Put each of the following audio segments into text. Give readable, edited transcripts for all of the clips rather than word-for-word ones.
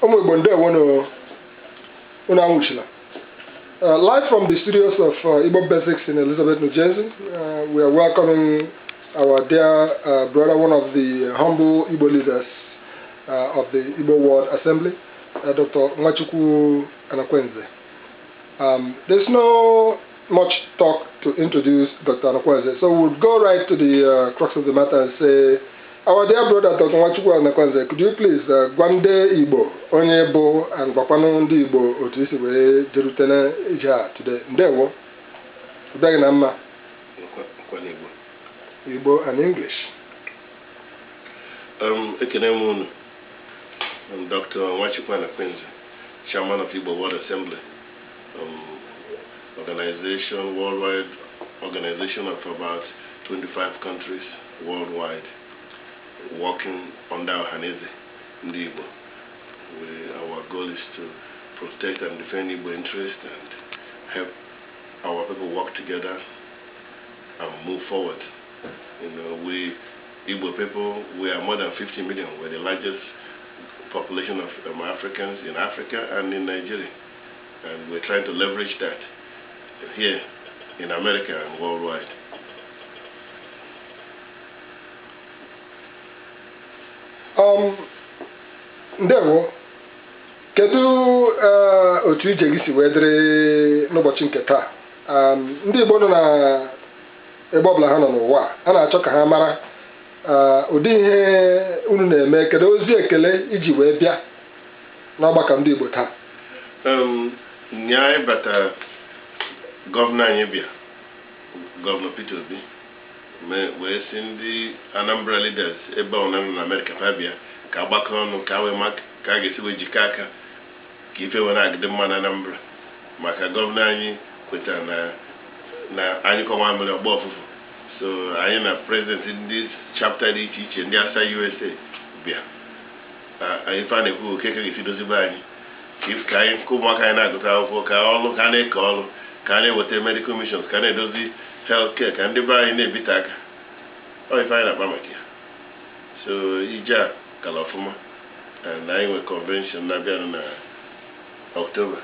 Ụmụ Igbo, ndewo, unu anwụchila. Live from the studios of Igbo Basics in Elizabeth, New Jersey, we are welcoming our dear brother, one of the humble Igbo leaders of the Igbo World Assembly, Dr. Nwachukwu Anakwenze. There's no much talk to introduce Dr. Anakwenze, so we'll go right to the crux of the matter and say, our dear brother Dr. Nwachukwu Anakwenze, could you please gwa ndị Igbo onye bụ and gwakwanụ ndị Igbo otu isi wee jerutene ije a today? Ndewo, ọ bịaghị na mma. Nkwa n'Igbo. Igbo and English. Ekene m unu. I'm Dr. Nwachukwu Anakwenze, Chairman of Igbo World Assembly, organization, worldwide organization of about 25 countries worldwide, working under Ohanaeze Ndị Igbo. Our goal is to protect and defend Igbo interests and help our people work together and move forward. We Igbo people, we are more than 50 million. We're the largest population of Africans in Africa and in Nigeria. And we're trying to leverage that here in America and worldwide. Ndewo, kedu otu ije gị si wee dịrị n'ụbọchị nke taa? Ndị Igbo nọ na ebe ọbụla ha nọ n'ụwa a na-achọ ka ha mara ụdị ihe unu na-eme. Kedu ozi ekele iji wee bịa n'ọgbakọ ndị Igbo taa? Nye anyị bata, governor anyị bịa, Governor Peter Obi wee sị ndị Anambra leaders ebe ọ nọ na Amerịka fa bịa ka agbakọ ọnụ ka wee ma ka a ga-esi wee jikọ aka ka ife wee na-agịdị mma na Anambra, maka governor anyị kwetara na anyị kọnwa mere ọgba ọfụfụ. So anyị na president ndị chapter dị iche iche ndị ASA USA bịa. Anyị ife a na-ekwu oke ka ga-esi dozibe anyị ka ka anyị ka ụmụaka anyị na-agụta akwụkwọ, ka ọlụ ka a na-eke ọlụ, ka a na-eweta medical missions, ka a na-edozi health care, ka ndị be anyị na-ebite aka. Ọ ife anyị na-akpa maka ya. So ije a gara ọfụma, and anyị nwe convention na-abịanụ na October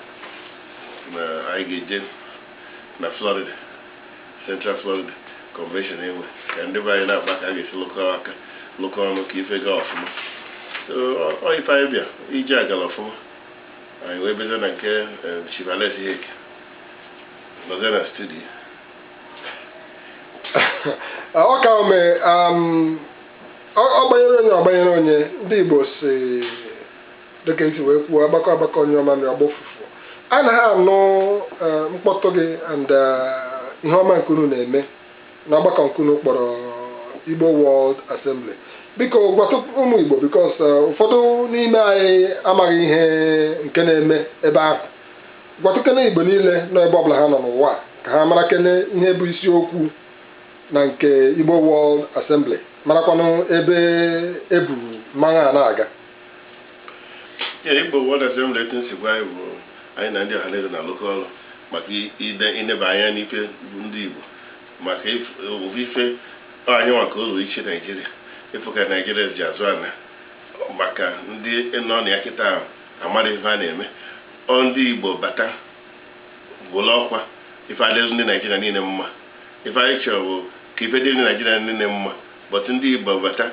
na anyị ga-eje na Florida, Central Florida convention enwe ka ndị be anyị na-akpa ka a ga-esi lụkọ aka, lụkọ ọnụ ka ife gaa ọfụma. So ọ ife anyị bịa, ije a gara ọfụma. Anyị wee bezie na nke Chief Alex Iheke nọzie na studio. Ọ ka ome ọ gbanyere onye, ọ gbanyere onye. Ndị Igbo si dịka esi wee kwuo, agbakọ agbakọ onye ọma mere ọgbọ fufu anaghị anụ mkpọtụ gị and ihe ọma nke unu na-eme n'ọgbakọ nke unu kpọrọ Igbo World Assembly. Biko gwatụ ụmụ Igbo, because ụfọdụ n'ime anyị amaghị ihe nke na-eme ebe ahụ. Gwatụkene Igbo niile nọ ebe ọbụla ha nọ n'ụwa ka ha mara kene ihe bụ isiokwu na nke Igbo World Assembly, marakwanụ ebe ebu mmanwụ a na-aga. Ya, Igbo World Assembly, etu nsi gwa anyị bụ anyị na ndị Ọhaneze na-alụkọ ọrụ maka ineba anya n'ife ndị Igbo, maka ofu ife anyị nwa ka ụlọ iche Naijiria ịfụ ka Naijiria ji azụ ana, maka ndị nọ na ya kịta ahụ amara ife a na-eme. Ọ ndị Igbo bata gwụla ọkwa ife adịghị ndị Naijiria niile mma. Ife anyị chọrọ bụ ka ife dị ndị Naijiria niile mma, but ndị Igbo bata,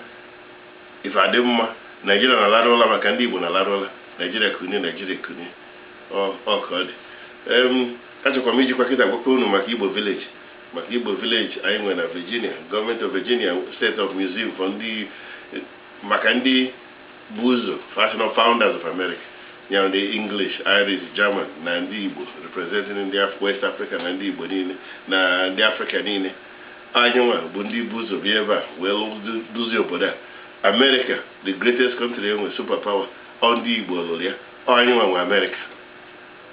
ife adị mma. Naijiria na-alarụ ụla maka ndị Igbo na-alarụ ụla. Naijiria kunie, Naijiria kunie. Ọ ka ọ dị. Achọkwa m ijikwa kịta gwakwa unu maka Igbo Village, maka Igbo Village anyị nwere na Virginia. Gọọmenti of Virginia set up museum for ndị, maka ndị bụ ụzọ national founders of America, ya ndị English, Irish, German na ndị Igbo, representing ndị West Africa na ndị Igbo niile na ndị Africa niile. Anyị nwa bụ ndị bụ ụzọ bịa ebe a wee duzie obodo a, America, the greatest country enwe, super power. Ọ ndị Igbo lụrụ ya. Ọ anyị nwa nwe America.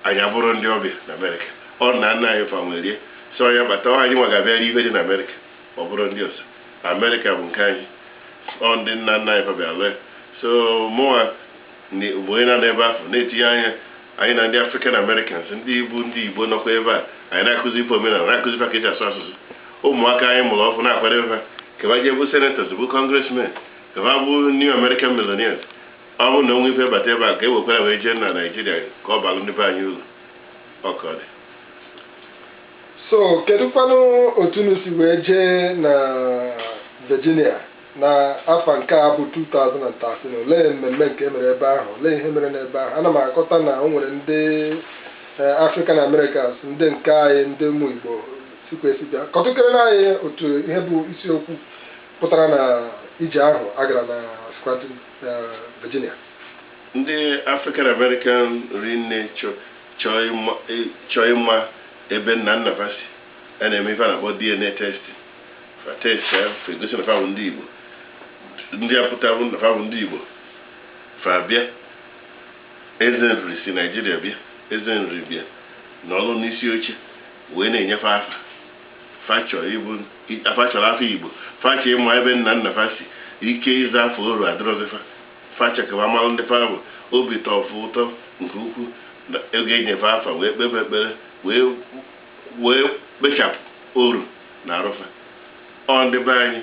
Anyị abụrụ ndị ọbịa na America. Ọ nna nna anyị fa nwerie so ya bata. Ọ anyị nwa ga-abịara ihe dị na America, ọ bụrụ ndị ọzọ. America bụ nke anyị. Ọ ndị nna nna anyị fa bịa lụọ ya. So mụnwa bụ onye na-anọ ebe ahụ na-etinye anya. Anyị na ndị African Americans, ndị bụ ndị Igbo nọkwa ebe a, anyị na-akụzi ife omenala, na-akụzi ka esi asụ asụsụ. Ụmụaka anyị mụrụ ọfụ na-akwadebe ha ka ha jee bụ senators, bụ congressmen, ka ha bụ new American millionaires. Ọ bụrụ na onwe ife bata ebe a ka e wekwara wee jee na Naijiria ka ọ balụ ndị be anyị uru. Ọ ka ọ dị. So kedụkwanụ otu unu si wee jee na Virginia na afọ nke a bụ 2013? Olee mmemme nke mere ebe ahụ? Olee ihe mere n'ebe ahụ? Ana m akọta na o nwere ndị African Americans, ndị nke anyị, ndị ụmụ Igbo sikwa esi bịa. Kọtụkere anyị otu ihe bụ isiokwu pụtara na ije ahụ agara na Scranton, Virginia. Ndị African American rinne chọọ ịma ebe nna nna fa si. A na-eme ife a na-akpọ DNA testing. Fa test ya, fa egosi na fa bụ ndị Igbo. Ndị a pụta bụ na fa bụ ndị Igbo, fa bịa. Eze Nri si Naijiria bịa, Eze Nri bịa n'ọlụ n'isi oche wee na-enyefe afa. Fa chọrọ ịbụ, fa chọrọ afọ Igbo, fa chọrọ ịma ebe nna nna fa si. Ike ịza afọ oru adịrọzi fa. Fa chọkwa amalụ ndị fa bụ. Obi tọfụ ụtọ nke ukwuu na ego enyefe afa wee kpebe ekpere wee kpechapụ oru na arụfa. Ọ ndị be anyị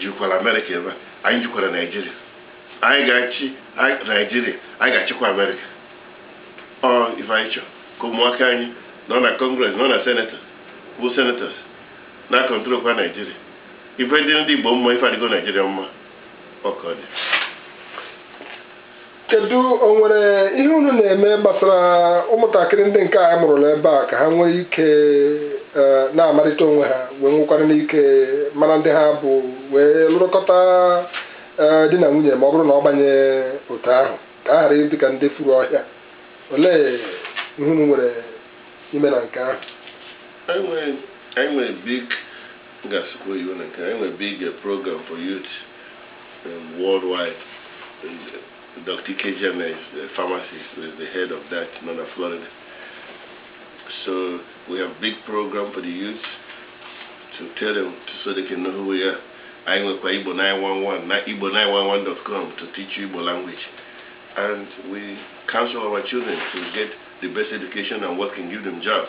jikwara Amerịka ebe a, anyị jikwara Naijiria. Anyị ga-achị Naijiria, anyị ga-achịkwa Amerịka. Ọ ife anyị chọrọ ka ụmụaka anyị nọ na Congress, nọ na senator, bụ senators na control kwa Naijiria. Ife dị ndị Igbo mma, ife adịgo Naijiria mma. Ọ ka ọ dị. Kedu o nwere ihe unu na-eme gbasara ụmụntakịrị ndị nke a mụrụla ebe a ka ha nwee ike na-amarịta onwe ha, wee nwekwara n'ike mara ndị ha bụ, wee lụrụkọta di na nwunye, ma ọ bụrụ na ọ gbanye otu ahụ, ka a ghara ịdị ka ndị furu ọhịa? Olee ihe unu nwere ime na nke ahụ? Anyị nwere big, m ga-asụkwa oyibo na nke anyị nwere big program for youth worldwide. And Dr. Kejeme is the pharmacist, is the head of that in Northern Florida. So we have big program for the youth to tell them so they can know who we are. Anyị nwekwa Igbo 911 na Igbo911.com to teach you Igbo language. And we counsel our children to get the best education and work and give them jobs.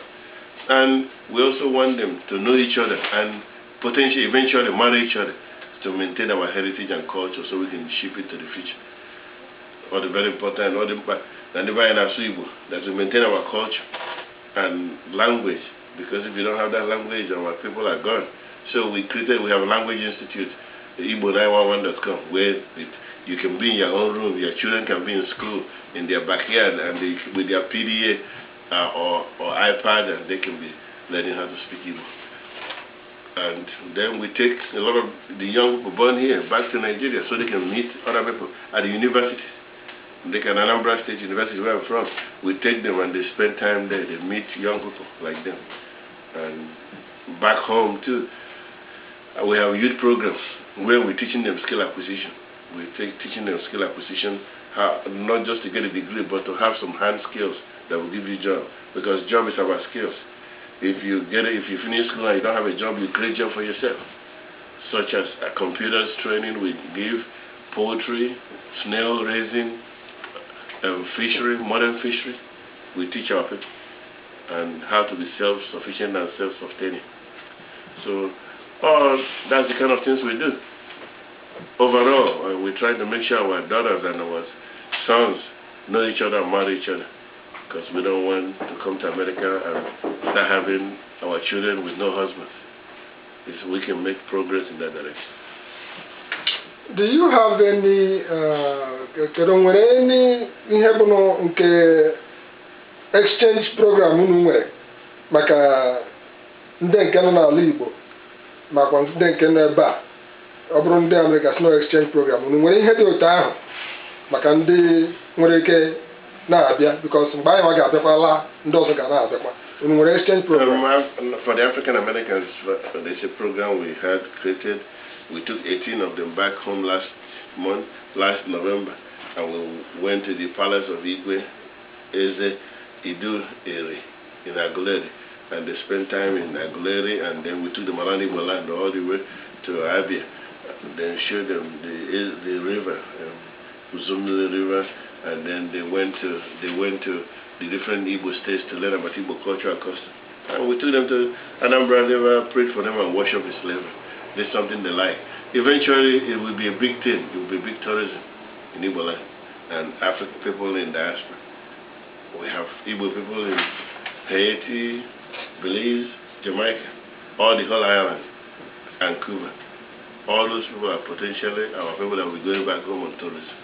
And we also want them to know each other and potentially eventually marry each other to maintain our heritage and culture so we can ship it to the future. All the very important, all the na ndị be anyị na-asụ Igbo, that we maintain our culture and language, because if you don't have that language, our people are gone. So we have a language institute, Igbo911.com, where you can be in your own room, your children can be in school in their backyard and they, with their PDA or iPad, and they can be learning how to speak Igbo. And then we take a lot of the young people born here back to Nigeria so they can meet other people at the universities. They can Anambra State University, where I'm from. We take them and they spend time there. They meet young people like them. And back home too, we have youth programs where we're teaching them skill acquisition. We're teaching them skill acquisition, how, not just to get a degree, but to have some hand skills that will give you job. Because job is about skills. If you get it, if you finish school and you don't have a job, you create job for yourself. Such as computers training we give, poultry, snail raising, fishery, modern fishery. We teach our people and how to be self-sufficient and self-sustaining. So, all that's the kind of things we do. Overall, we try to make sure our daughters and our sons know each other and marry each other, because we don't want to come to America and start having our children with no husbands. It's, we can make progress in that direction. Do you have any kedu nwere any ihe bụ nụ nke exchange program unu nwere maka ndị nke nọ n'ala Igbo makwa ndị nke nọ ebe a? Ọ bụrụ ndị Amerịka snow exchange program, unu nwere ihe dị otu ahụ maka ndị nwere ike na-abịa? Because mgbe anyị nwa ga-abịakwa laa, ndị ọzọ ga na-abịakwa. Unu nwere exchange program? For the African Americans, there's a program we had created. We took 18 of them back home last month, last November, and we went to the palace of Igwe Eze Idu Eri in Aguleri, and they spent time in Aguleri, and then we took them around Igbo land all the way to Abia, and then showed them the river, Uzumili River, and then they went to the different Igbo states to learn about Igbo culture and custom. And we took them to Anambra River, prayed for them, and worship the slavery. This is something they like. Eventually, it will be a big thing. It will be big tourism in Igbo land. and African people in diaspora. We have Igbo people in Haiti, Belize, Jamaica, all the whole island, and Cuba. All those people are potentially our people that will be going back home on tourism.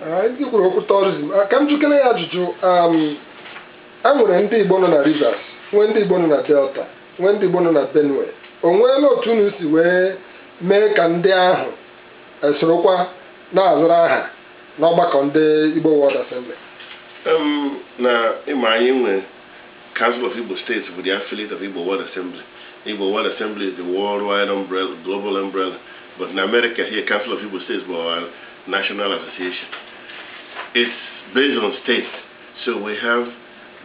Anyị kwuru okwu tourism. Ka m jụkene ya ajụjụ. E nwere ndị Igbo nọ na Rivers, nwee ndị Igbo nọ na Delta, nwee ndị Igbo nọ na Benue. O nweela otu unu si wee mee ka ndị ahụ esorokwa na-azụrụ aha n'ọgbakọ ndị Igbo World Assembly? Na ịma anyị nwe Council of Igbo States bụ the affiliate of Igbo World Assembly. Igbo World Assembly is the worldwide umbrella, global umbrella. But in America here, Council of Igbo States bụ our national association. It's based on states. So we have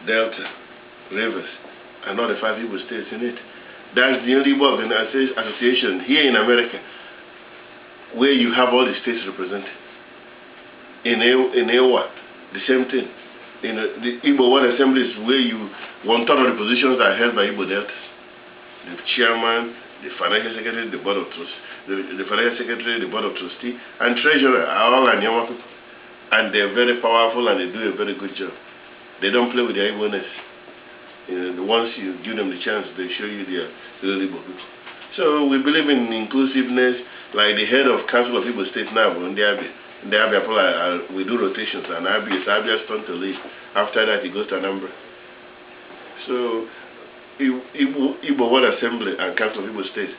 Delta, Rivers, and all the five Igbo states in it. That's the only Igbo organization association here in America where you have all the states represented. In AWA, the same thing. In the Igbo World Assembly is where you one third of the positions are held by Igbo Deltas. The chairman, the financial secretary, the board of trustees, the financial secretary, the board of trustees, and treasurer are all Anioma people. And they're very powerful and they do a very good job. They don't play with their Igbo-ness. Once you give them the chance, they show you their real Igbo people. So we believe in inclusiveness. Like the head of Council of Igbo State now, Ndị Abia. Ndị Abia, people we do rotations, and Abia, it's Abia's turn to lead. After that, he goes to Anambra. So, Igbo World Assembly and Council of Igbo States,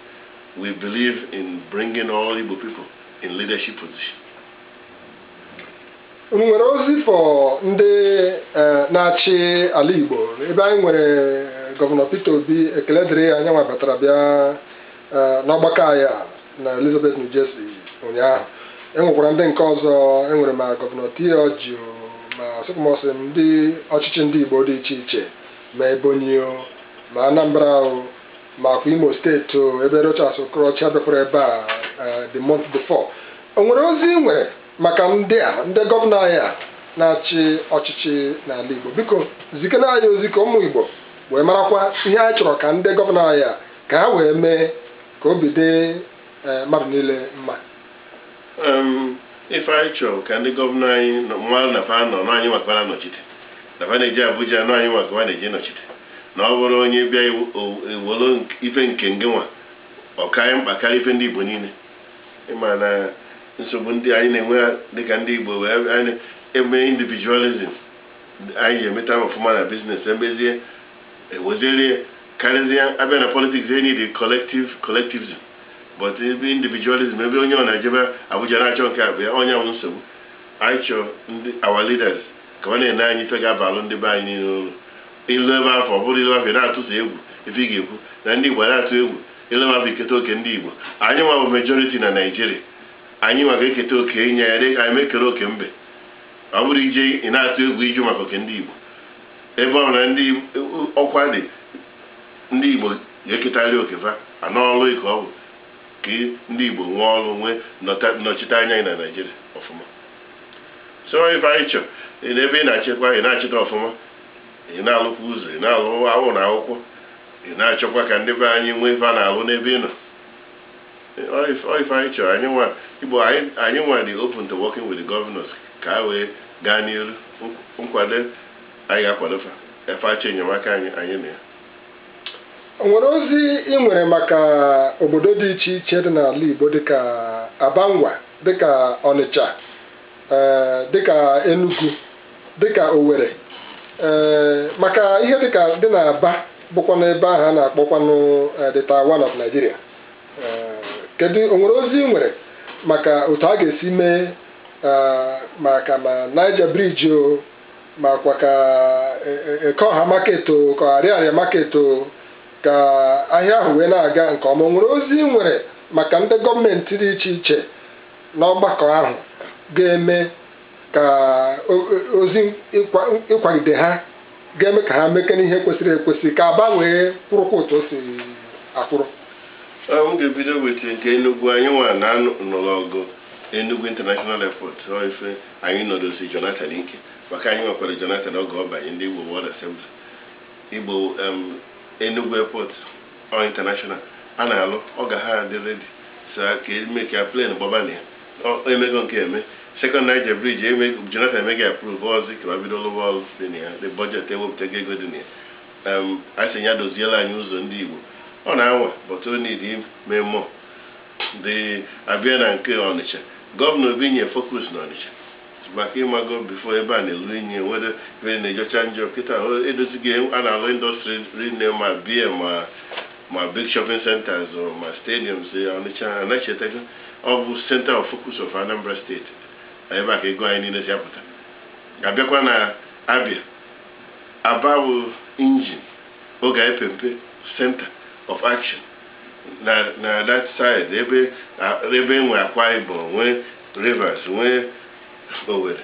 we believe in bringing all Igbo people in leadership position. Unu nwere ozi for ndị na-achị ala Igbo? Ebe anyị nwere Gọvanọ Peter Obi, ekele dịrị ya, anyanwa batara bịa n'ọgbakọ anyị a na Elizabeth, New Jersey ụnyaahụ. Enwekwara ndị nke ọzọ, enwere ma Gọvanọ T. Orji, ma sịkwamọsị ndị ọchịchị ndị Igbo dị iche iche, ma Ebonyi o, ma Anambra o, makwa Imo Steeti o, ebe Rochas Okorocha bịakwara ebe a the month before. O nwere ozi ị nwere maka ndị a, ndị gọvanọ anyị a na-achị ọchịchị n'ala Igbo? Biko zikena anyị ozi ka ụmụ Igbo wee marakwa ihe anyị chọrọ ka ndị gọvanọ anyị a ka ha wee mee ka obi dị mmadụ niile mma. Ife anyị chọrọ ka ndị gọvanọ anyị mmadụ na fa nọ na anyị maka nọchite na fa na-eje Abuja nọ anyị maka na-eje nọchite, na ọ bụrụ onye bịa ewelu ife nke ngị nwa ọkarị mkpa karịa ife ndị Igbo niile. Ịma na nsogbu ndị anyị na-enwe dịka ndị Igbo wee anyị eme individualism, anyị ga-emeta ọfụma na business, emezie eweziere karịzịa abịa na politics. They need collective, collectivism, but ebe individualism, ebe onye ọ na-ejebe Abuja na-achọ nke a bụ ya onye ahụ nsogbu. Anyị chọrọ ndị our leaders ka ọ na-ene anyị ife ga-abalụ ndị be anyị niile ụlọ. Ilu ebe afọ ọ bụrụ ilu afọ ị na-atụso egwu ife ị ga-ekwu na ndị Igbo na-atụ egwu ilu ebe afọ iketa oke ndị Igbo. Anyị nwa bụ majority na Naijiria, anyị nwa ga-eketa oke inye ya dịka anyị mekere oke mbe. Ọ bụrụ ije ị na-atụ egwu iju maka oke ndị Igbo, ebe ọ na ndị ọkwa dị, ndị Igbo ga-eketarị oke fa anọ ọrụ ka ọ bụ ka ndị Igbo nwee ọrụ, nwee nnọchite anya anyị na Naijiria ọfụma. So ife anyị chọ, n'ebe ị na-achịkwa, ị na-achịta ọfụma, ị na-alụkwa ụzọ, ị na-alụ ụlọ akwụkwọ, ị na-achọkwa ka ndị be anyị nwee ife a na-alụ n'ebe ị nọ. Ọ ife anyị chọrọ. Anyị nwa Igbo, anyị nwa dị open to working with the governors ka a wee gaa n'iru. Nkwado anyị ga-akwado fa efe achọ enyemaka anyị, anyị na ya. O nwere ozi ị nwere maka obodo dị iche iche dị n'ala Igbo, dịka Abangwa, dịka Ọnịcha, dịka Enugu, dịka Owerri, maka ihe dịka dị na Aba, bụkwa n'ebe ahụ a na-akpọkwanụ the Taiwan of Nigeria? Kedu o nwere ozi ị nwere maka otu a ga-esi mee maka ma Niger Bridge o, makwa ka Ekeọha Market o, ka Ariaria Market o, ka ahịa ahụ wee na-aga nke ọma? O nwere ozi ị nwere maka ndị gọọmenti dị iche iche n'ọgbakọ ahụ ga-eme ka ozi ịkwagide ha ga-eme ka ha mekene ihe kwesịrị ekwesị ka Aba wee kwụrụkwa otu o si akwụrụ? M ga-ebido with nke Enugu. Anyị nwa na nụrụ ọgụ Enugu International Airport. Ọ ife anyị nọdosi Jonathan ike, maka anyị nwekwara Jonathan oge ọ banye ndị Igbo World Assembly. Igbo Enugu Airport ọ international a na-alụ, ọ ga ha adị ready so ka eme ka plane gbaba na ya. Ọ emego nke eme. Second Niger Bridge eme Jonathan emeghị approve ọzọ ka bido lụwa ọrụ dị na ya. The budget ewepụtago ego dị na ya. A sị ya doziela anyị ụzọ ndị Igbo, ọ na-anwa, but o need ime more. Dị abịa na nke Ọnịcha, Governor Obi nye focus na Ọnịcha maka ịmago before ebe a na-elu inyi, nwere ebe na-ejocha njọ. Kịta edozighị, a na-alụ industry rinne, ma bie ma big shopping centers or ma stadiums. Ọnịcha anachetago ọ bụ center of focus of Anambra State, ebe a ka ego anyị niile si apụta. Abịakwa na Abia, Aba bụ engine oge anyị pempe, center of action na that side, ebe enwe Akwa Ibom, nwee Rivers, nwee Owerri.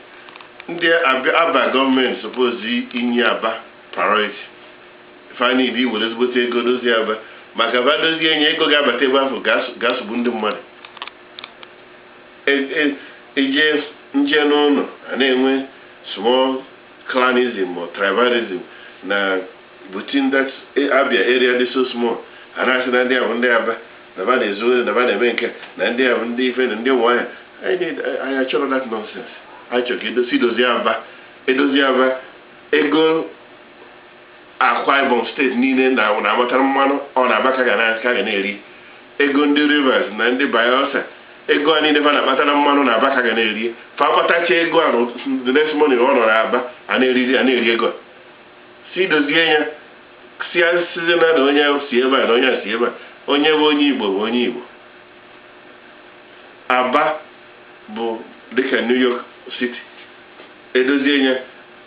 Ndị Aba gọọmenti suppose inye Aba priority. Fanid iwere ezigbote ego dozie Aba, maka aba dozie enye ego ga-abata ebe ahụ ga-asụgbu ndị mmadụ. Ije nje n'ụlọ a na-enwe small clanism or tribalism na between that Abia area dị so small. A na-asị na ndị a bụ ndị Aba na ba na-ezu na ba na-eme nke na ndị a bụ ndị ife na ndị ụmụahịa. Anyị achọrọ that nonsense. Anyị chọrọ ka edozi dozie Aba, edozie Aba, ego Akwa Ibom Steeti niile na-amatara mmanụ ọ na-aba ka ga na-eri ego ndị Rivers na ndị Bayelsa, ego a niile fa na-akpata na mmanụ na Aba ka ga na-eri. Fa kpatacha ego a, the next morning ọ nọ n'Aba a na-eri, a na-eri ego a. Si dozie ya, si asizi na onye si ebe a na onye a si ebe a, onye bụ onye Igbo bụ onye Igbo. Aba bụ dịka New York City. Edozie ya,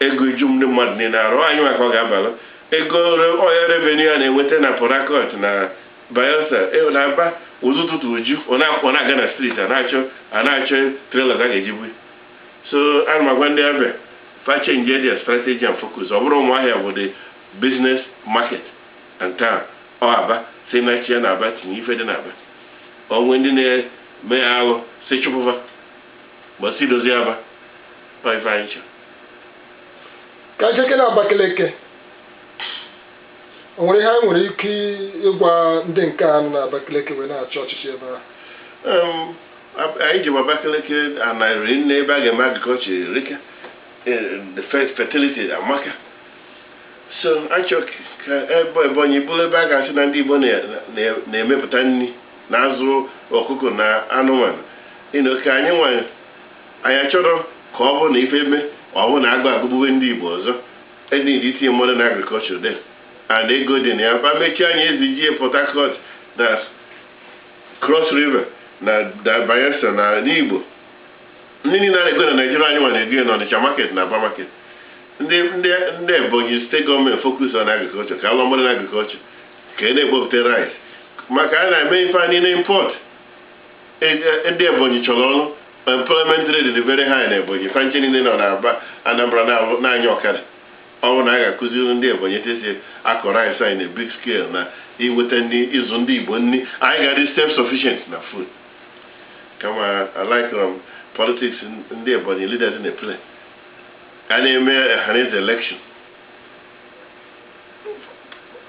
ego iju ndị mmadụ niile arụ anyị, maka ọ ga-abalụ ego oil revenue a na-enweta na Port Harcourt na Bayelsa na Aba. Ụzọ ụtụtụ uju ọ na-aga na street, a na-achọ trailer a ga-eji bu. So ana m agwa ndị Abia fa change their strategy and focus. Ọ bụrụ Ụmụahịa bụ the business market and town, ọ Aba. Si na chi ya na Aba, tinye ife dị na Aba. Onwe ndị na-eme alụ, si chụpụfa, ma si dozie Aba. Ọ ife anyị chọrọ. Ka jeke na Abakaliki, o nwere ihe anyị nwere ike ịgwa ndị nke a nọ n'Abakaliki wee na-achọ ọchịchị ebe ahụ? Anyị ji Abakaliki anarị nne ebe a ga-eme agriculture erika, the fertility amaka. So achọ ka ebe Ebonyi bụrụ ebe a ga-asị na ndị Igbo na-emepụta nri, na-azụ ọkụkọ na anụmanụ ịnọ ka anyị nwere. Anyị achọrọ ka ọ bụrụ na ife eme, ọ bụrụ na agụ agụgbuwe ndị Igbo ọzọ. Enid itinye modern agriculture there, and ego dị na ya. Fa mechie anyị ezijie Port Harcourt na Cross River na Bayelsa na n'Igbo, ndị niile a na-ego na Naijiria, anyị nwa na-ego ya n'Ọnịcha market na Aba market. Ndị Ebonyi Steeti gọọmenti, focus on agriculture, ka alụọ modern agriculture, ka ị na-ekpopụta rice, maka a na-eme ife anyị na import. Ndị Ebonyi chọrọ ọrụ. Employment rate dị very high na Ebonyi. Fanche niile nọ n'Aba, Anambra na-anya ọkada. Ọ bụrụ na a ga-akụziri ndị Ebonyi etu esi akọ rice anyị na big scale na inweta ndị ịzụ ndị Igbo nri, anyị ga-adị self sufficient na food. Kama I like politics ndị Ebonyi leaders na-play. A na-eme Ohanaeze election,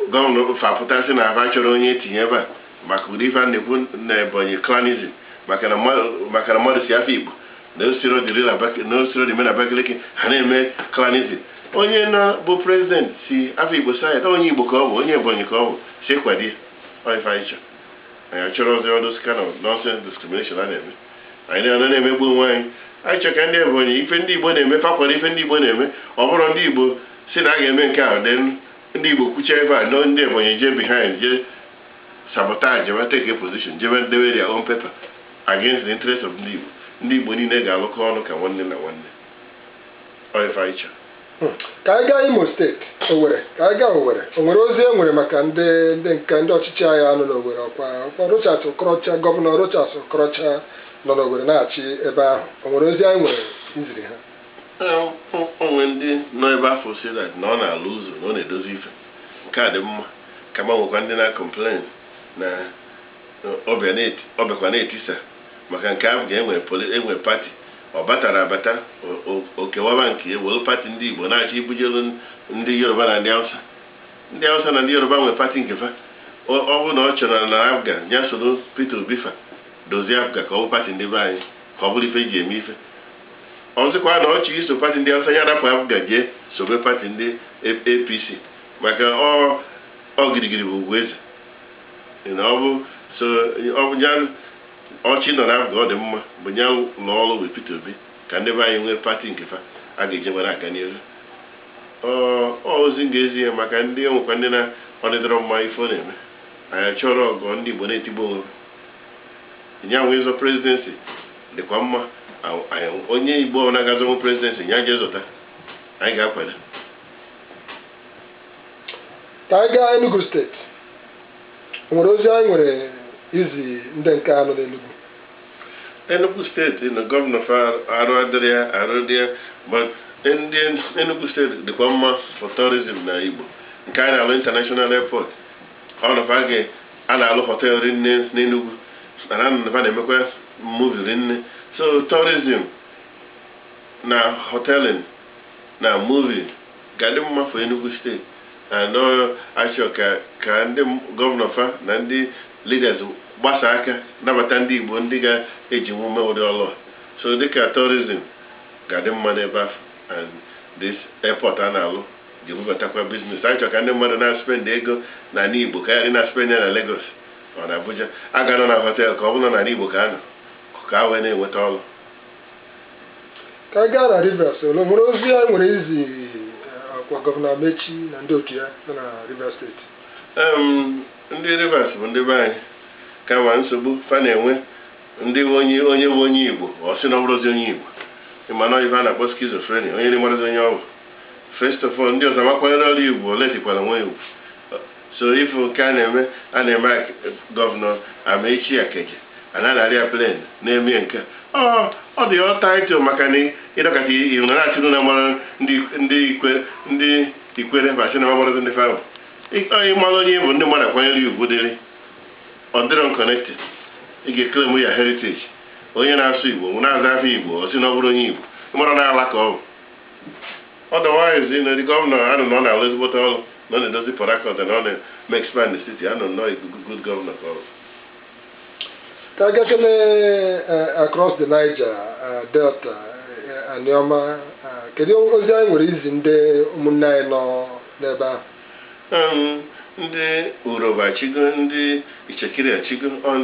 governor fapụtasị na afa chọrọ onye etinye ebe a maka ụdị ife a na-ekwu na Ebonyi, clanism, maka na mmadụ si afọ Igbo na osiro dị na osiro dị na Abakaliki, ha na-eme clanism. Onye na bụ president si afọ Igbo side, onye Igbo ka ọ bụ, onye Ebonyi ka ọ bụ, si kwado ya. Ife anyị chọrọ, anyị achọrọ ọzọ all those kind of nonsense discrimination a na-eme. Anyị na-emegbu onwe anyị. Anyị chọrọ ka ndị Ebonyi, ife ndị Igbo na-eme, fakwado ife ndị Igbo na-eme. Ọ bụrụ ndị Igbo si na a ga-eme nke a, dị ndị Igbo kwucha ebe a, nọ ndị Ebonyi jee behind, jee sabotage, jebe take a position, jebe dewe their own paper against the interest of ndị Igbo. Ndị Igbo niile ga-alụkọ ọnụ ka nwanne na nwanne. Ọ ife anyị chọrọ. Ka anyị gaa Imo Steeti, Owerri. Ka anyị gaa Owerri, o nwere ozi e nwere maka ndị nke ndị ọchịchị anyị anọ n'Owerri? Ọkwa Rochas Okorocha, Governor Rochas Okorocha nọ n'Owerri na-achị ebe ahụ. O nwere ozi anyị nwere iziri ha? Onwe ndị nọ ebe afọ si that na ọ na-alụ ụzọ, na ọ na-edozi ife nke a dị mma, kama nwekwa ndị na-complain na ọ bịakwa na-etisa maka nke ahụ ga-enwe enwe party. Ọ batara abata okewaba nke were party ndị Igbo na-achọ ibujelu ndị Yoruba na ndị Hausa. Ndị Hausa na ndị Yoruba nwere party nke fa. Ọ bụrụ na ọ chọrọ na APGA ya soro Peter Obi fa dozie APGA ka ọ bụ party ndị be anyị, ka ọ bụrụ ife eji eme ife. Ọzọkwa na ọchị iso party ndị Hausa, ya rapụ APGA jee sobe party ndị APC, maka ọ girigiri bụ ugwu eze. Na ọ bụ so, ọ bụ ya ọchị nọ na APGA, ọ dị mma bụ ya lụọ ọrụ with Peter Obi ka ndị be anyị nwee party nke fa a ga-eji nwere aga n'ihu. Ọ ozi m ga-ezi ya maka ndị enwekwa ndị na ọ dịdọrọ mma ife ọ na-eme. Anyị chọrọ ọgọ ndị Igbo na-etigbo onwe ya nwee ịzọ presidency dịkwa mma. Onye Igbo ọbụla ga-azọnwu presidency, ya jee zọta, anyị ga-akwado. Ka anyị gaa Enugu Steeti. O nwere ozi anyị nwere izi ndị nke a nọ n'Enugu? Enugu Steeti na gọvanọ fa arụ adịrị ya, arụ dị ya, but ndị Enugu Steeti dịkwa mma for tourism na Igbo nke a na-alụ international airport. Ọ nọfa ga a na-alụ hotel rinne n'Enugu, mana anọfa na-emekwa movie rinne. So tourism na hoteling na movie ga-adị mma for Enugu Steeti, and ọ achọ ka ndị gọvanọ fa na ndị leaders gbasa aka nabata ndị Igbo ndị ga-eji nwume ụdị ọlụ a. So dịka tourism ga-adị mma n'ebe ahụ, and this airport a na-alụ ga-ebubatakwa business. Anyị chọrọ ka ndị mmadụ na-spend ego n'ala Igbo, ka ya na-spend ya na Lagos ọ na Abuja, a ga-anọ na hotel, ka ọ bụrụ na n'ala Igbo ka a nọ ka a wee na-enweta ọrụ. Ka anyị gaa na Rivers. Ole nwere ozi anyị nwere izi ọkwa gọvanọ Amaechi na ndị otu ya nọ na Rivers Steeti? Ndị Rivers bụ ndị be anyị, kama nsogbu fa na-enwe ndị bụ onye onye bụ onye Igbo, ọ sị na ọ bụrụzi onye Igbo. Ịma na ife a na-akpọ schizophrenia, onye na-emarụzi onye ọ bụ. First of all, ndị ọzọ amakwanyere ọrụ Igbo, ole tikwara nwe Igbo. So ifu nke a na-eme gọvanọ Amaechi Akeje a na-anarị ya plane na-eme nke ọ dị ọ title, maka na ịdọkata ihu na na-achụrụ na mara ndị ikwe ndị ikwere ma sị na mamarazị ndị fahụ. Onye mara onye bụ, ndị mmadụ akwanyere ya ugwu dịrị. Ọ dịrọ connected. Ị ga-eclaim ya heritage. Onye na-asụ Igbo na-aza afọ Igbo, ọ sị na ọ bụrụ onye Igbo, mara na ala ka ọ bụ. Otherwise, the gọvanọ anụ na ọ na-alụ ezigbote ọrụ, na ọ na-edozi Port Harcourt, na ọ na-eme expand the city. Anụ nnọọ good governor ka ọ bụ. Ka anyị gakene across the Niger Delta, Anioma. Kedu ozi anyị nwere izi ndị ụmụnne anyị nọ n'ebe ahụ? Ndị Urobo achigo, ndị Ichekiri achigo, ọ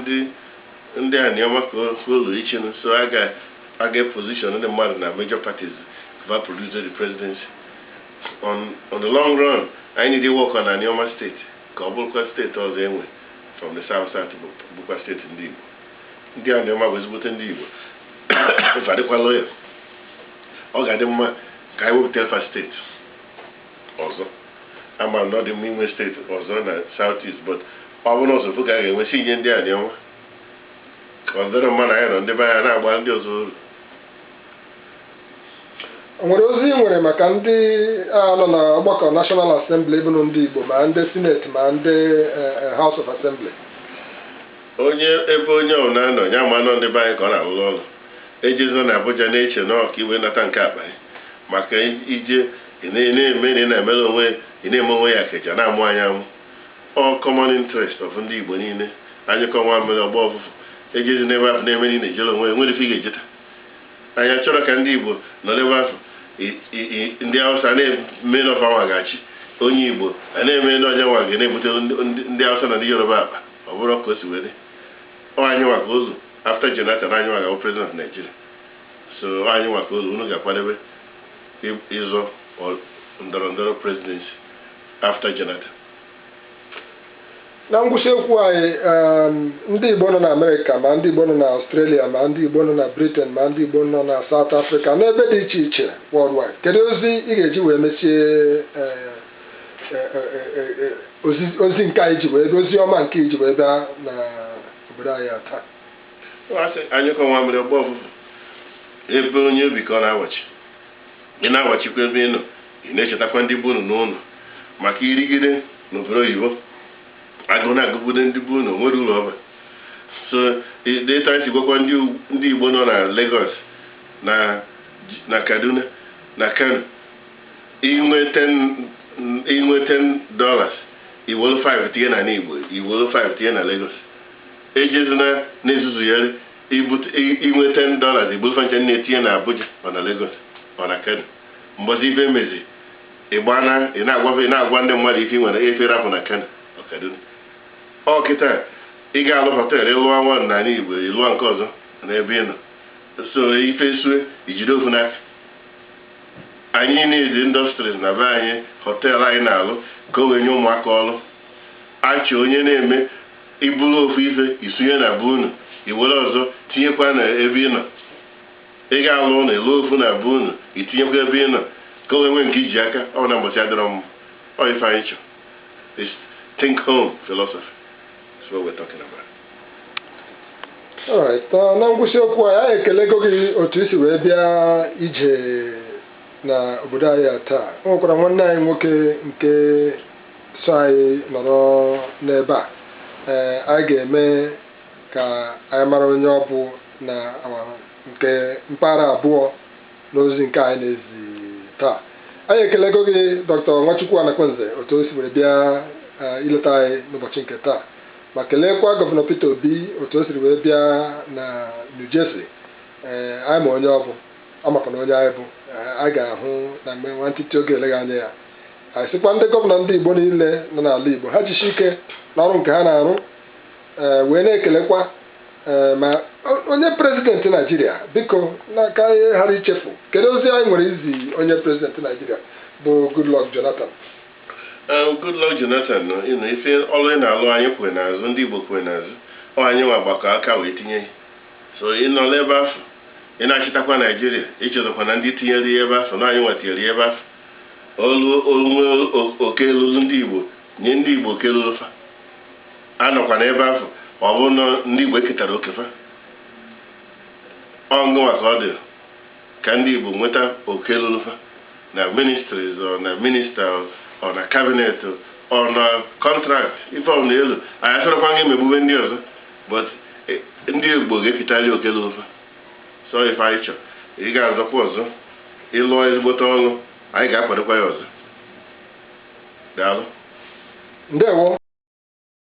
ndị Anioma ka olu ichinụ. So a ga a ga-position ndị mmadụ na major parties va produce the presidency. On the long run, anyị need to work on Anioma State ka ọ bụrụkwa steeti ọzọ enwe from the south south, bụkwa steeti ndị Igbo. Ndị Anioma bụ ezigbote ndị Igbo, vadịkwa loyal. Ọ ga-adị mma ka anyị wepụta fa steeti ọzọ. Ama m na ọ dị mma inwe steeti ọzọ na south east, but ọ bụrụ na ọzọ ka a ga-enwesị inye ndị Anioma ka ọ dịrị mma na anyị nọ ndị be anyị na-agba ndị ọzọ uru. O nwere ozi ị nwere maka ndị a nọ na ọgbakọ National Assembly, bụ ndị Igbo, ma ndị Senate ma ndị House of Assembly? Onye ebe onye ọbụla nọ ya ma nọ, ndị be anyị ka ọ na-alụ ọrụ. Ejezina na Abuja na-eche na ọka iwe nata nke akpa ya maka ije ị na-eme na ị na-emere onwe ị na-eme onwe ya keja na-amụ anya amụ. Ọ common interest of ndị Igbo niile, anyụkọ nwa mmiri ọgba ọfụfụ. Ejezi n'ebe ahụ na-eme na ị na-ejere onwe ya, nwere ife ị ga-ejeta. Anyị chọrọ ka ndị Igbo nọ n'ebe ahụ, ndị Hausa na-eme na ọfa nwa ga-achị onye Igbo a na-eme ndị ọnya nwa ga na-ebute ndị Hausa na ndị Yoruba akpa. Ọ bụrụ ka o si wee dị, ọ anyị nwa ka ụzọ after Jonathan, anyị nwa ga-abụ president of Nigeria. So ọ anyị nwa ka ụzọ unu ga-akwadebe ịzọ ndọrọ ndọrọ presidency after Jonathan. Na ngwụsị okwu anyị, ndị Igbo nọ na Amerịka, ma ndị Igbo nọ na Australia, ma ndị Igbo nọ na Britain, ma ndị Igbo nọ na South Africa, n'ebe dị iche iche worldwide, kedu ozi ị ga-eji wee mechie ozi nke anyị ji wee ozi ọma nke iji wee bịa na obodo anyị a taa? Asị anyụkọ nwa mmiri ọgbọ ọfụfụ. Ebe onye obi ka ọ na-awachi, ị na-awachikwa ebe ị nọ, ị na-echetakwa ndị bụ unu n'ụlọ, maka irigide n'obodo oyibo, agụụ na-agụgide ndị bụ unu nwere uru ọba. So data si gwakwa ndị Igbo nọ na Lagos na Kaduna na Kano, inwe $10, iwelu 5 tinye na Igbo, iwelu 5 tinye na Lagos. Ejezina na-ezuzugharị. Inwe $10, iburu fancha na-etinye na Abuja, ọ na Lagos, ọ na Kano. Mbọsị ife mezi, ịgba na ị na-agwa, ị na-agwa ndị mmadụ ife ị nwere, ife rapụ na Kano, ọ Kaduna. Ọ kịta ị ga-alụ hotel, ịlụọ nwa n'ala Igbo, ịlụọ nke ọzọ n'ebe ị nọ. So ife sue, ijide ofu n'aka. Anyị need industries na be anyị, hotel anyị na-alụ ka o wee nye ụmụaka ọrụ. Achị onye na-eme iburu ofu ife isunye na be unu, iwere ọzọ tinyekwa na ebe ị nọ. Ị ga-alụ ụlọ, ịlụ ofu na be unu, itinyekwa ebe ị nọ, ka o wee nwee nke iji aka. Ọ na mbọchị adịrọ mma. Ọ ife anyị chọ. It's think home philosophy. That's what we're talking about. Alright, na ngwụsị okwu anyị, anyị ekelego gị otu isi wee bịa ije na obodo anyị a taa. O nwekwara nwanne anyị nwoke nke so anyị nọrọ n'ebe a. Ee, anyị ga-eme ka anyị mara onye ọ bụ na nke mpaghara abụọ n'ozi nke anyị na-ezi taa. Anyị ekelego gị, Dr. Nwachukwu Anakwenze, otu o si were bịa ileta anyị n'ụbọchị nke taa, ma keleekwa Governor Peter Obi otu o siri wee bịa na New Jersey. Ee, anyị ma onye ọ bụ, ọ makwa na onye anyị bụ. Anyị ga-ahụ na mgbe nwantịtị oge eleghị anya ya. Anyị sịkwa ndị governor ndị Igbo niile nọ n'ala Igbo, ha jisie ike n'ọrụ nke ha na-arụ. Ee, wee na-ekelekwa, ee, ma onye president Naijiria, biko, n'aka anyị ghara ichefu. Kedu ozi anyị nwere izi onye president Naijiria bụ Goodluck Jonathan? Goodluck Jonathan nọ ịnọ ife ọrụ ị na-alụ, anyị kwere n'azụ, ndị Igbo kwere n'azụ. Ọ anyị nwa gbakọ aka wee tinye ya. So ị nọ n'ebe afọ ị na-achịtakwa Naijiria, ịchọtakwa na ndị tinyere ya ebe afọ na anyị nwa tinyere ya ebe afọ. Olu onwe oke elulu ndị Igbo, nye ndị Igbo oke elulu fa. Anọkwa n'ebe afọ, ọ bụ na ndị Igbo eketara oke fa. Ọ ngụnwa ka ọ dị ka ndị Igbo nweta oke elulu fa na ministries, ọ na minister, ọ na cabinet, ọ na contract, ife ọ na elu. Anyị asọrọkwa gị emegbube ndị ọzọ, but ndị Igbo ga-eketali oke elulu fa. So ife anyị chọrọ, ị ga-azọkwa ọzọ, ịlụọ ezigbote ọrụ, anyị ga-akwadokwa ya ọzọ. Daalụ. Ndewo.